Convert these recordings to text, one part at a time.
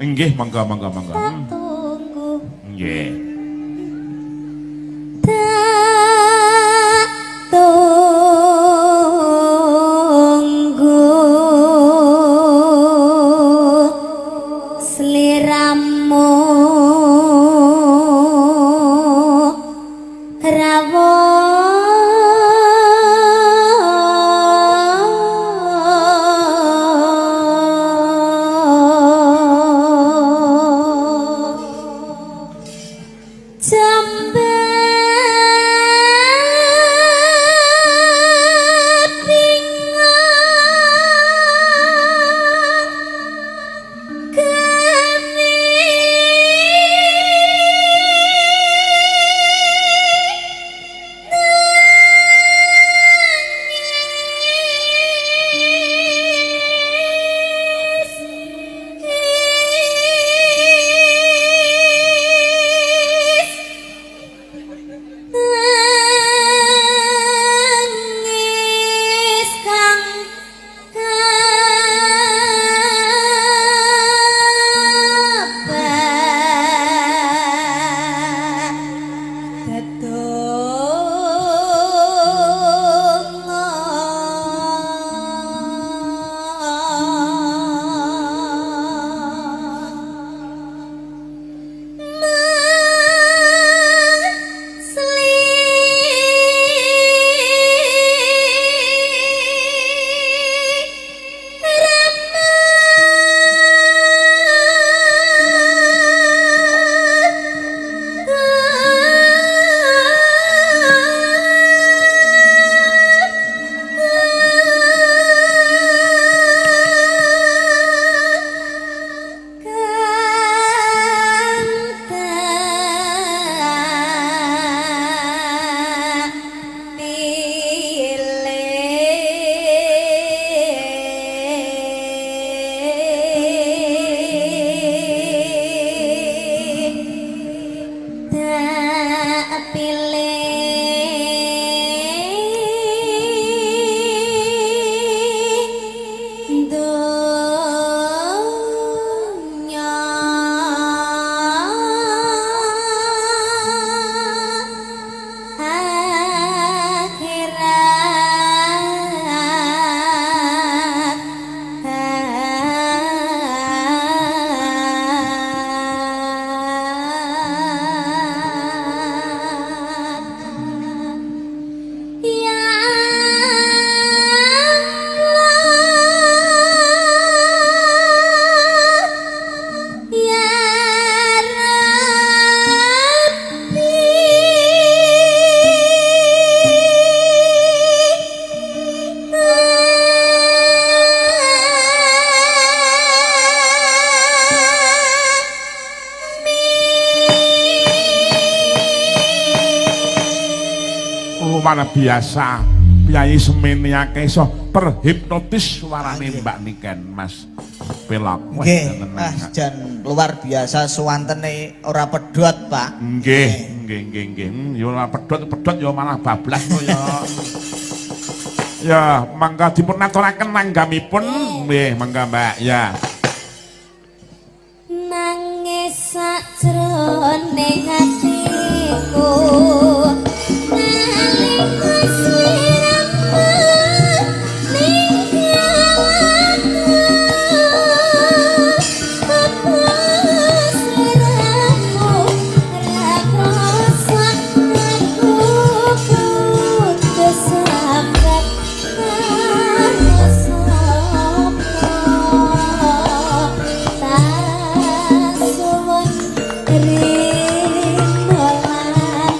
Nggih, monggo monggo monggo. Tak tunggu. Nggih. Tak tunggu sliramu rawuh jembar bingung geni nangis nangis kang kabar dedonga. Pilih dunya akhirat. Ya Allah, ya Rabbi, Luar biasa. Piyayi semene akeh iso terhipnotis suarane Mbak Niken, Mas Pelok. Wah, Nggih, tenan. ah jan luar biasa suwantene ora pedhot, Pak. Nggih, nggih, nggih, nggih. Ya ora pedhot-pedhot ya malah bablas to ya. Ya, mangga dipun aturaken langgamipun. Nggih, mangga Mbak. Ya. Nangis sakjroning atiku nalika sliramu ninggal aku. Apa sliramu ra krasa aku kudu sambat karo sapa? Tak suwun rino lan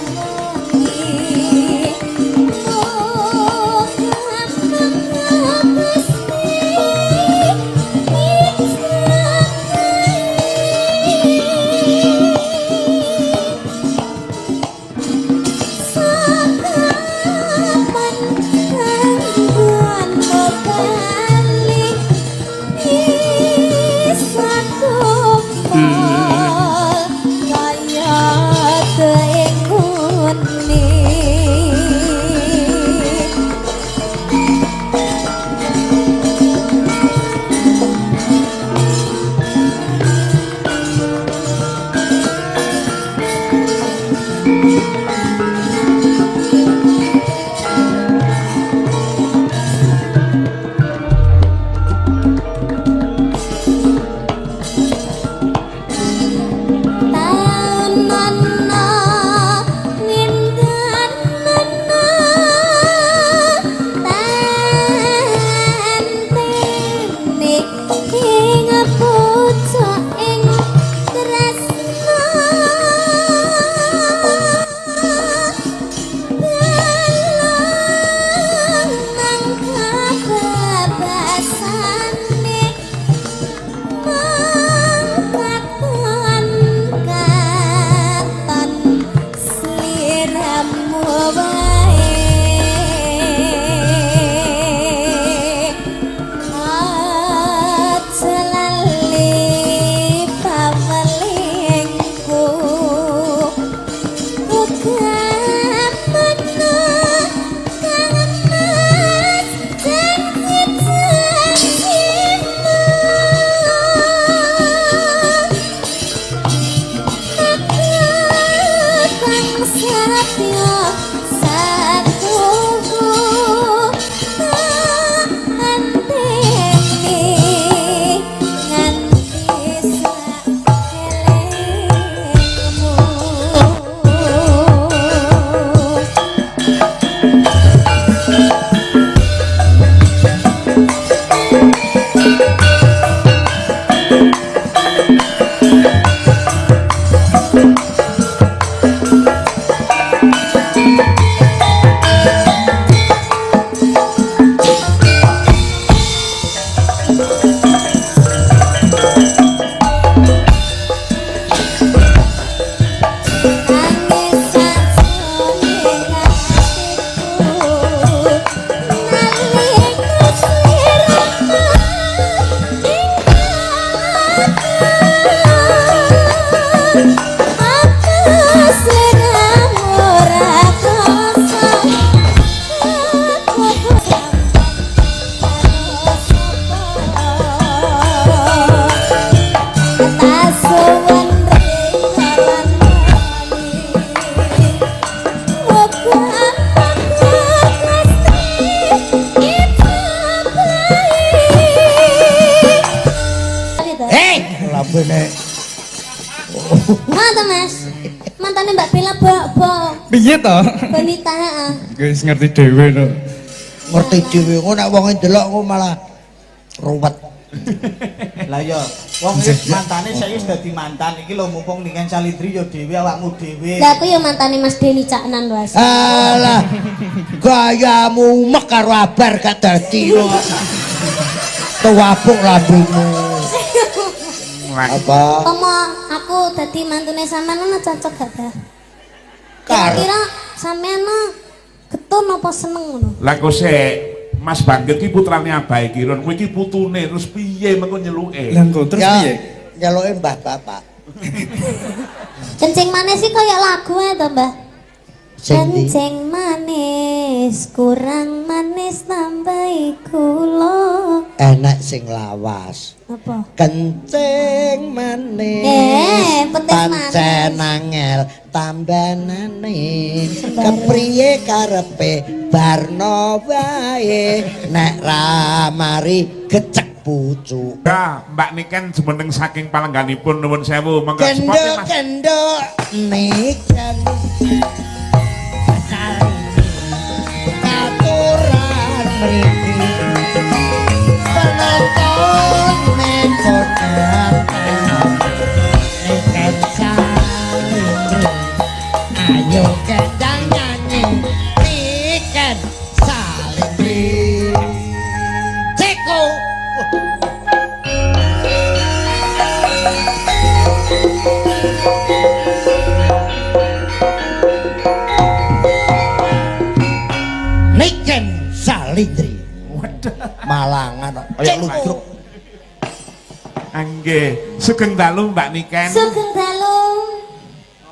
Lambene. Ah, to Mas. Mantane Mbak Bella bo Piye to? Bonita, heeh. Wis ngerti dhewe to. Ngerti dhewe engko nek wong ndelok engko malah ruwet. Lah iya, wong wis mantane saiki wis dadi mantan iki lho mumpung Niken Salindri ya dhewe awakmu dhewe. Lah aku ya mantane Mas Deni Caknan lho Mas. Alah. Gayamu umek karo abar gak dadi lho. Tuwapuk lambemu. Apa? Omo, aku dadi mantune sampean ngono cocok gak, Bah? Kar. Kira-kira sampean no getun apa seneng ngono? Lah kok sik Mas Bangkit ki putrane Abahe Kirun, kowe iki putune terus piye mengko nyeluke? Lah engko terus Ya, piye? nyeluke mbah bapak. Kencing manis sih kayak lagu ae to, Mbah. Sing ndi? Kencing manis, kurang manis tambahi kula. Enak sing lawas. Apa? Kencing manis. Petis manis. Pancen angel tambanane. Kepriye karepe barno wae nek ra mari gecek pucuk. Ya, Mbak Niken jumeneng saking palengganipun nuwun sewu. Monggo Kendo sepote Mas. kendo niken. Katuran mriki. Penonton mengkodan Niken Salindri. Ayo kendang nyanyi Niken Salindri. Ceko. Niken Salindri. Malangan kok. Kaya ludruk. Nggih, sugeng dalu Mbak Niken. Sugeng dalu.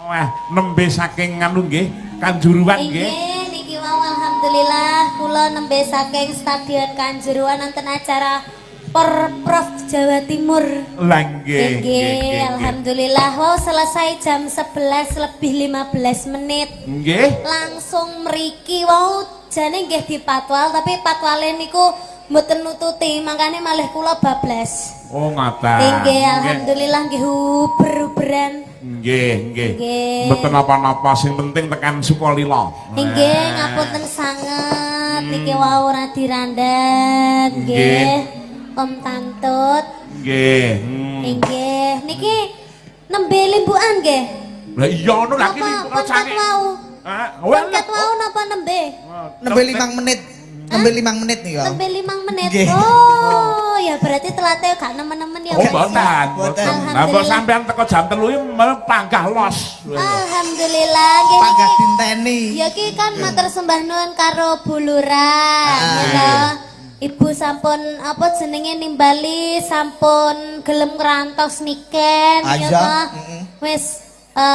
Wah, nembe saking nganu nggih, Kanjuruan nggih. Nggih, niki wau alhamdulillah kula nembe saking Stadion Kanjuruhan wonten acara Porprov Jawa Timur. Lah nggih. Nggih, alhamdulillah. Wow, selesai jam 11 lebih 15 menit. Nggih. Langsung mriki wau jane nggih dipatwal tapi patwale niku mboten nututi, makane malih kula bablas. Oh, ngoten. Nggih, alhamdulillah nggih uber-uberan. Nggih, nggih. Nggih. Mboten napa-napa, sing penting tekan Sukolilo. Nggih, ngapunten sanget niki wau ora dirandhat nggih. Om Tantut. Nggih. Nggih, niki nembe limbukan nggih. Lah iya ngono lha iki Napa pun kat wau? Ah, Pun kat wau napa nembe? Nembe 5 menit. Nembe 5 menit nih ya. Nembe 5 menit. Nggih. Oh, ya berarti telatnya gak nemen-nemen ya. Oh, Mas? mboten, mboten. Lah mbok sampean teko jam 3 iki panggah los. Alhamdulillah nggih. Panggah dinteni. Ya ki kan matur sembah nuwun karo Bu Lurah, ya toh. Ibu sampun apa jenenge nimbali sampun gelem ngrantos niken ya toh. Wis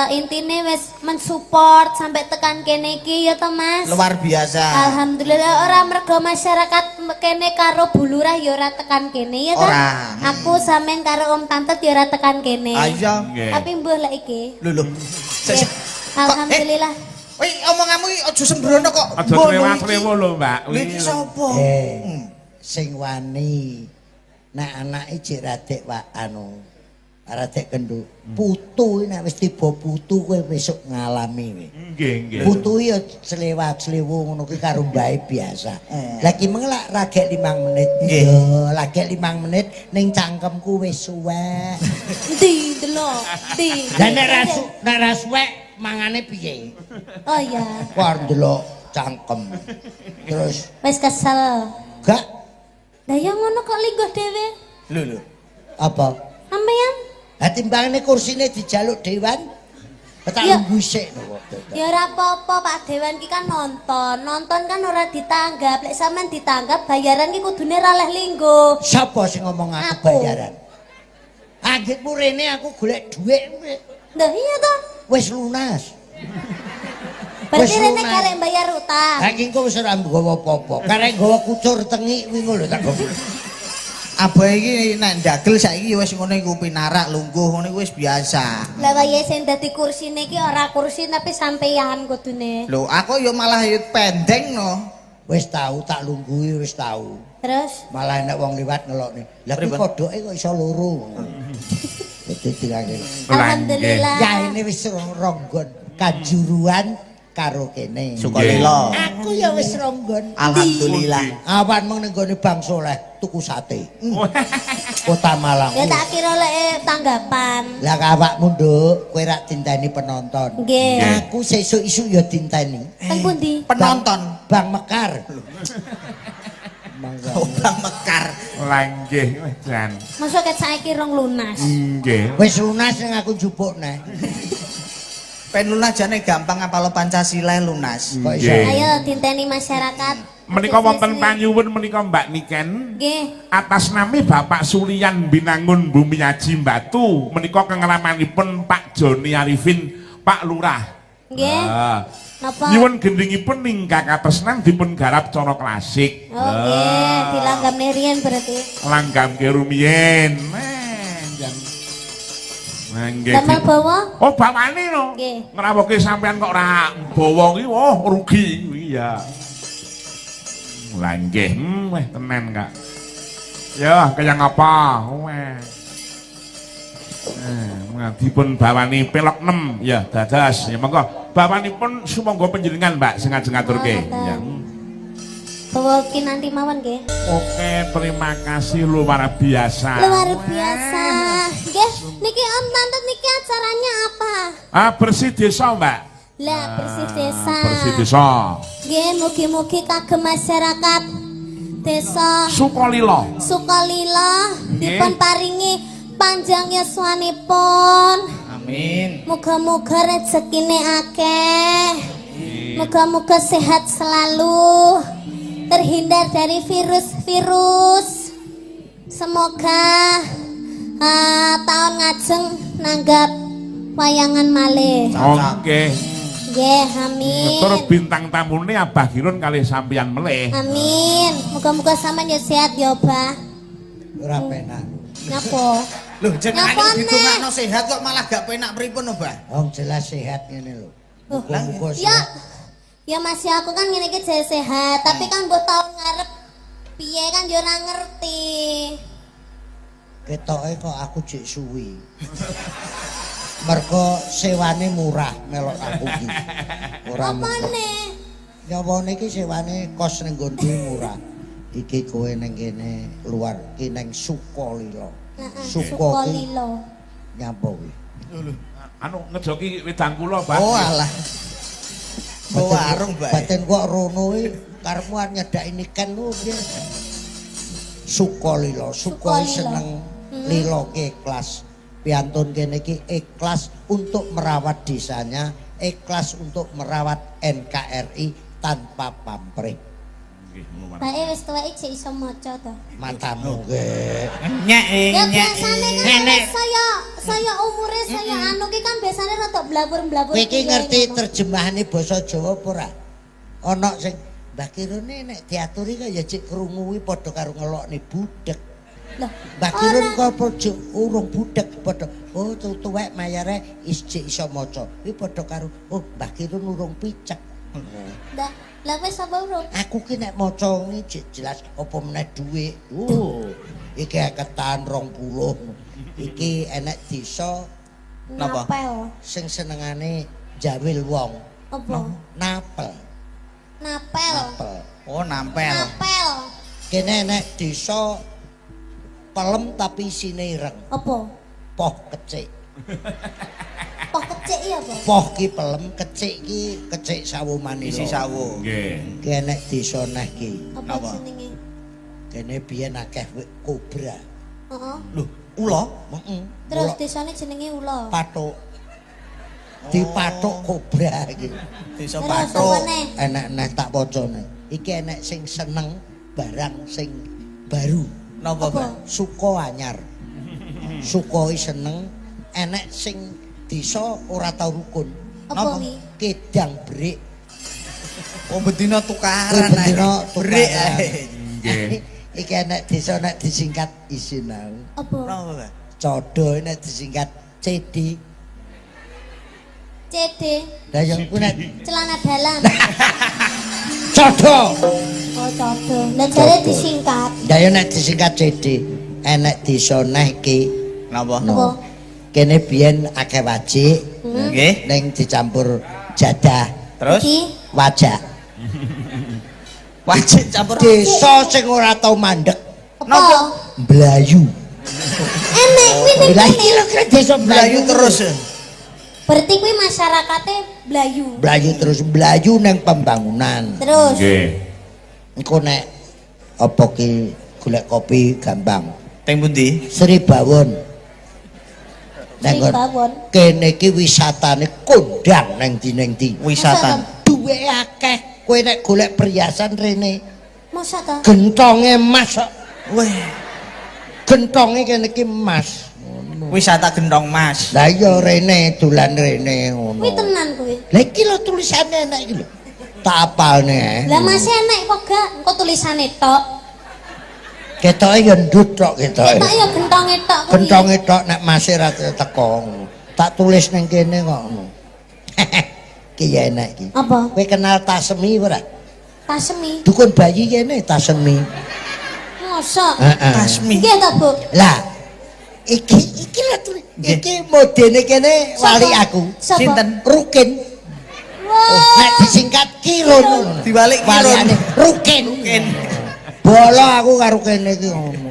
intine wis mensupport sampai tekan kene iki ya toh Mas. Luar biasa. Alhamdulillah ora mergo masyarakat kene karo Bu Lurah ya ora tekan kene ya toh. Ora. Aku sampean karo Om Tante ya ora tekan kene. Ayo. Tapi mbuh lek iki. Lho lho. Alhamdulillah. Wih, omonganmu iki aja sembrono kok. Aja trewa-trewa lho, Mbak. Lha iki sapa? Sing wani nek anake jek radek wak anu radek kenduk. Putu nek wis tiba putu kowe besok ngalami kowe. Nggih, nggih. Putu ya slewat-slewu ngono kuwi karo mbae biasa. Lah ki meng lak ragek 5 menit. Nggih. Yo, lagek 5 menit ning cangkemku wis suwek. Endi delok? Endi? Lah nek ra nek ra suwek mangane piye? Oh iya. Kok arep ndelok cangkem. Terus Wis kesel. gak Lah ya ngono kok lingguh dhewe. Lho lho. apa? Sampeyan Lah timbangane kursine dijaluk dewan, tak Ya. lungguh sik lho kok. Ya ora apa-apa Pak Dewan ki kan nonton. Nonton kan ora ditanggap. Lek sampean ditanggap bayaran ki kudune ra leh lingguh. Sapa sing ngomong aku Aku. bayaran? Anggitmu rene aku golek dhuwit Lah iya toh. wis lunas. Berarti Wis rene lunas. karek bayar utang. Lah iki engko wis ora nggawa apa-apa. Karek nggawa kucur tengik kuwi ngono lho tak gowo. Aboh iki nek ndagel saiki wis ngono iku pinarak lungguh ngono iku wis biasa. Lah wayahe sing dadi kursine iki ora kursi tapi sampeyan kudune. Lho, aku ya malah ya pendeng no. Wis tau tak lungguhi wis tau. Terus Malah enek wong liwat ngelokne. Lah kuwi Pripun? kodoke kok iso loro. Dadi dilangke. Alhamdulillah. Ya ini wis ronggon Kanjuruan karo kene. Sukolilo. Aku ya wis ronggon. Alhamdulillah. Awan mung ning gone Bang Soleh tuku sate. Kota Malang. Ya tak kira lek tanggapan. Lah awakmu nduk, kowe rak dinteni penonton. Nggih. Aku sesuk isuk ya dinteni. Teng pundi? Penonton. Bang Mekar. Mangga. Oh, Bang Mekar. Lah nggih, weh jan. Masa ket saiki rong lunas. Nggih. Wis lunas ning aku njupuk neh. Pen lunas jane gampang apalo Pancasila lunas. Kok iso? Nggih. Ayo dinteni masyarakat. Menika wonten panyuwun menika Mbak Niken. Nggih. Atas nami Bapak Sulian Binangun Bumiaji Batu menika kengeramanipun Pak Joni Arifin Pak Lurah. Nggih. Ah. Napa? Nyuwun gendhingipun ninggal katresnan dipun garap cara klasik. Oh nggih, dilanggamne riyen berarti. Langgamke rumiyin. Jan. Nah, nggih. Damel bawa? Oh, bawane no. Nggih. Ngrawuhke sampean kok ora bawa ki, oh rugi. Iya. Lah nggih, weh tenan Kak. Ya, kaya ngapa? Weh. Dipun bawani pelok 6 ya dados. Ya monggo bawanipun sumangga panjenengan Mbak sing ajeng ngaturke. Oh, Ya. Bawa ki nanti mawon nggih. Oke, terima kasih luar biasa. Luar biasa. Nggih, niki Om Tante niki acaranya apa? Ah, bersih desa, Mbak. Lah, bersih desa. Bersih desa. Nggih, mugi-mugi kagem masyarakat desa Sukolilo. Sukolilo dipun paringi panjang yuswanipun. Amin. Muga-muga rezekine akeh. Muga-muga sehat selalu. Terhindar dari virus-virus. Semoga tahun ngajeng nanggap wayangan malih. Oke. Nggih, amin. Tur bintang tamune Abah Girun kalih sampeyan melih. Amin. Muga-muga sampean ya sehat ya, Bah. Ora penak. Napa? Loh, jenengane Nyapane? didongakno sehat kok malah gak penak pripun, Mbah? Wong jelas sehat ngene lho. Oh. Muga-muga Ya, sehat. ya masih aku kan ngene iki jane sehat, tapi kan mbok tahun ngarep piye kan yo ora ngerti. Ketoke kok aku jek suwi. Mergo sewane murah melok aku iki. Ora murah. Apane? Nyawane iki sewane kos ning nggonku murah. Iki kowe ning kene luar ki ning Sukolilo. Heeh, Suko ki Sukolilo. nyapa kuwi? Anu ngejoki wedang kula, Mbak. Oh alah. Oh warung, Mbak. Batin kok rono iki karepmu arep nyedaki niken ku piye? Sukolilo, suko Sukolilo. seneng lilo ki ikhlas. Piantun kene iki ikhlas untuk merawat desanya, ikhlas untuk merawat NKRI tanpa pamrih. Nggih, luar. Bae wis tuwek jek iso maca to. Matamu ge. Nyek Ya nyek. biasane kan nek saya saya umure saya anu ki kan biasane rada blabur-blabur. Kowe iki piye ngerti ngono. terjemahane basa Jawa apa ora? Ana sing Mbah Kirune nek diaturi kaya cek krungu kuwi padha karo ngelokne budhek. Lah, Mbah Kirun kok padha urung budhek padha oh tuwek mayare is jek iso maca. Kuwi padha karo oh Mbah Kirun urung picek. Lah, lah wis apa urung? Aku ki nek maca ngene jek jelas apa meneh dhuwit. Iki ketan 20. Iki enek desa Napa? Napel. sing senengane jawil wong. Apa? Napel. Napel. Napel. Oh, nampel. Napel. Kene enek desa pelem tapi isine ireng. Apa? Poh kecik. Poh kecik iya apa? Poh ki pelem, kecik ki kecik sawo manila. Isi sawo. Nggih. Ki enek desa neh ki. Apa Napa? jenenge? Kene biyen akeh kobra. Heeh. Loh, ula? Heeh. Terus desane jenenge ula. Patuk. Dipatuk kobra iki. Desa Terus Patuk. apa neh? Enek neh tak wacane. Iki enek sing seneng barang sing baru. Napa, Apa? Mbah? Suko anyar. Suko i seneng enek sing desa ora tau rukun. Apa Napa? wi? Kidang brik. Oh, bedina tukaran Kuwi bendina ae. Brik tukaran. ae. Nggih. Iki enek desa nek disingkat isin aku. Apa? Napa, Mbah? Codo nek disingkat CD. CD Lah yang ku nek celana dalam. codo. Oh, codo. Lah jare disingkat. Lah ya nek disingkat CD, enek desa neh ki Napa? Apa? Kene biyen akeh wajik. Nggih. Ning dicampur jadah. Terus Iki Wajak. wajik campur Desa sing ora tau mandek apa? Melayu. Enek kuwi ning Lah kene. iki lho kira desa Melayu Melayu terus. Berarti kuwi masyarakate Melayu. Melayu terus Melayu neng pembangunan. Terus Nggih. Engko nek apa ki golek kopi gampang. Teng pundi? Sri Bawon. Neng Sri Bawon. Kene iki wisatane kondang neng ndi neng ndi. Wisata. Duwe akeh. Kowe nek golek perhiasan rene, Masa ta? gentonge emas kok. Weh, Gentonge kene iki emas. wisata gendong mas. Lah iya rene dolan rene ngono. Kuwi tenan kuwi. Lah iki lho tulisane enak iki lho. Tak apalne. Lah masih enek kok gak? Engko tulisane tok. Ketoke ya ndut tok ketoke. Ketok ya gentonge tok kuwi. Gentonge tok nek masih ra teko ngono. Tak tulis ning kene kok ngono. Ki ya enak iki. Apa? Kowe kenal Tasemi ora? Tasemi. Dukun bayi kene Tasemi. Mosok. Heeh. Tasmi. Nggih ta, Bu? Lah iki iki lho iki modene kene wali aku. Sapa? Sinten? Rukin. Wah. Nek disingkat Kirun. Diwalik Kirun. Walikane Rukin. Rukin. Bolo aku karo kene iki ngono.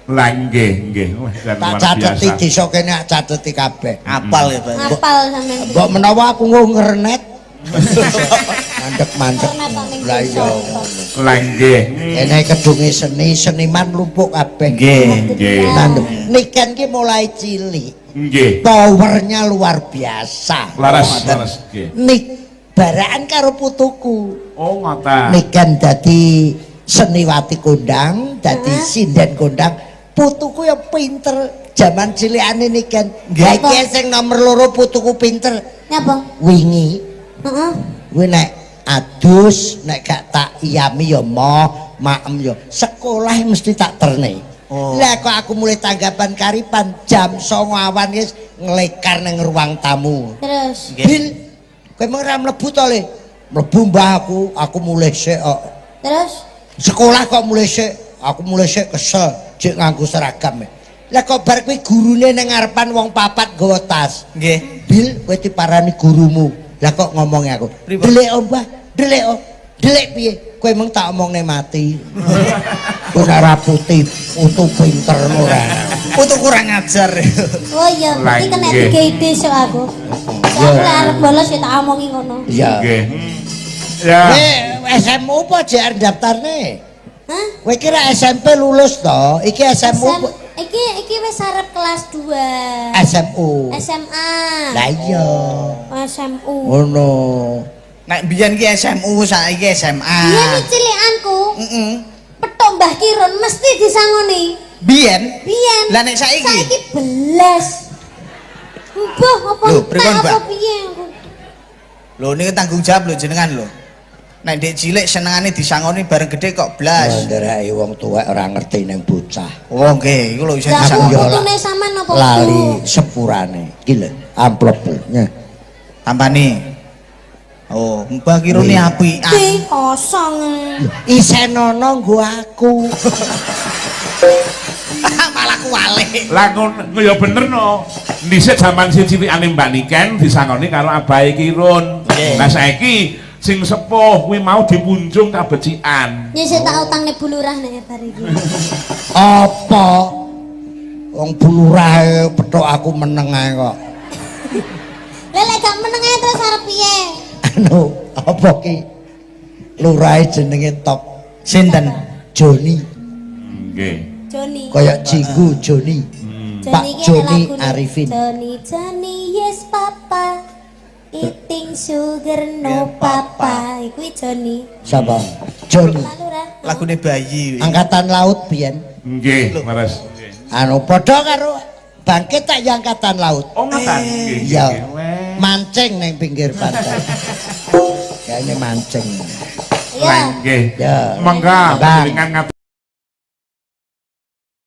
Lah nggih, nggih. Wah, jan Tak luar cateti biasa. desa kene tak cateti kabeh. Apal ya, Pak. Ngapal sampean. Mbok menawa aku nggo ngrenet. Mandek-mandek. Ngrenet kok ning Lah desa. iya. Lah nggih. Kene kedunge seni, seniman lumpuk kabeh. Nggih. Nggih. Nanduk. Niken ki mulai cilik, Nggih. powernya luar biasa. Laras, laras nggih. Nik baraan karo putuku. Oh, ngoten. Niken dadi seniwati kondang, dadi sinden kondang. Putuku ya pinter jaman cilikane Niken. Lah iki sing nomor loro putuku pinter Nyapa? wingi. Heeh. Kuwi nek adus, nek gak tak iyami ya moh, maem ya. Sekolah mesti tak terne. Oh. Lah kok aku mulai tanggapan karipan jam 09.00 awan wis nglekar nang ruang tamu. Terus. Nggih. Bil, kowe emang ora mlebu to, Le? Mlebu mbah aku mulih sik kok. Terus Sekolah kok mulih sik, aku mulih sik kesel, jek nganggo seragam. Lah kok bar kuwi gurune nang ngarepan wong papat nggawa tas. Nggih. Bil, kowe diparani gurumu. Lah kok ngomongi aku? Pripun? Delik oh, Mbah, delik oh. Delik piye? Kowe emang tak omongne mati. Kowe nek ora putih, putu pinter ora. Putu kurang ajar. Oh iya, berarti Lah, kena nggih. tiga ide sok aku. Sok aku lek arep bolos ya tak omongi ngono. Iya. Nggih. Ya. Kowe SMU apa jek arep daftarne? Hah? Kowe kira SMP lulus to? Iki SMU SM, apa? iki wis arep kelas 2. SMU. SMA. Lah iya. SMU. Ngono. Nek biyen ki SMU, saiki SMA. Biyen iki cilikanku, Heeh. petok Mbah Kirun mesti disangoni. Biyen. Biyen. Lah nek saiki? Saiki belas. Mbah apa Lho, entek pripun, apa Mbak? piye aku? Lho niki tanggung jawab lho jenengan lho. Nek ndek cilik senengane disangoni bareng gede kok blas. Ndereke wong tuwek ora ngerti ning bocah. Oh nggih, iku lho iso Lah aku disangoni. ya putune sampean apa Lali Bu? sepurane. Iki lho amplopku. Nyeh. Tampane. Oh, Mbah Kirune apian. Ki kosong. Isenono nggo aku. Malah kuwalik. Lah ngono ya bener no. Dhisik jaman sing cilikane Mbak Niken disangoni karo abahe Kirun. Nggih. Lah saiki sing sepuh kuwi mau dipunjung kabecikan. Ya sik tak utangne Bu Lurah nek bar iki. Apa? Wong bulurahe petok aku meneng ae kok. Lah lek gak meneng ae terus arep piye? Anu, apa ki? Lurahe jenenge Top Sinten? Joni, Nggih. Joni. kaya Jinggu Joni. Pak iki Joni lagune. Arifin. Joni Joni yes papa. Eating sugar no Yeah, papa. papa. Iku Joni. Sapa? Joni. Pak Lurah. Lagune bayi. Angkatan Laut biyen. Nggih, leres. Anu padha karo bangkit tak ya Angkatan Laut. Oh ngoten. Nggih. Iya. nggih. Weh. Mancing neng pinggir pantai. Kayaknya mancing. Iya. Nggih. Ya. Monggo Bang. panjenengan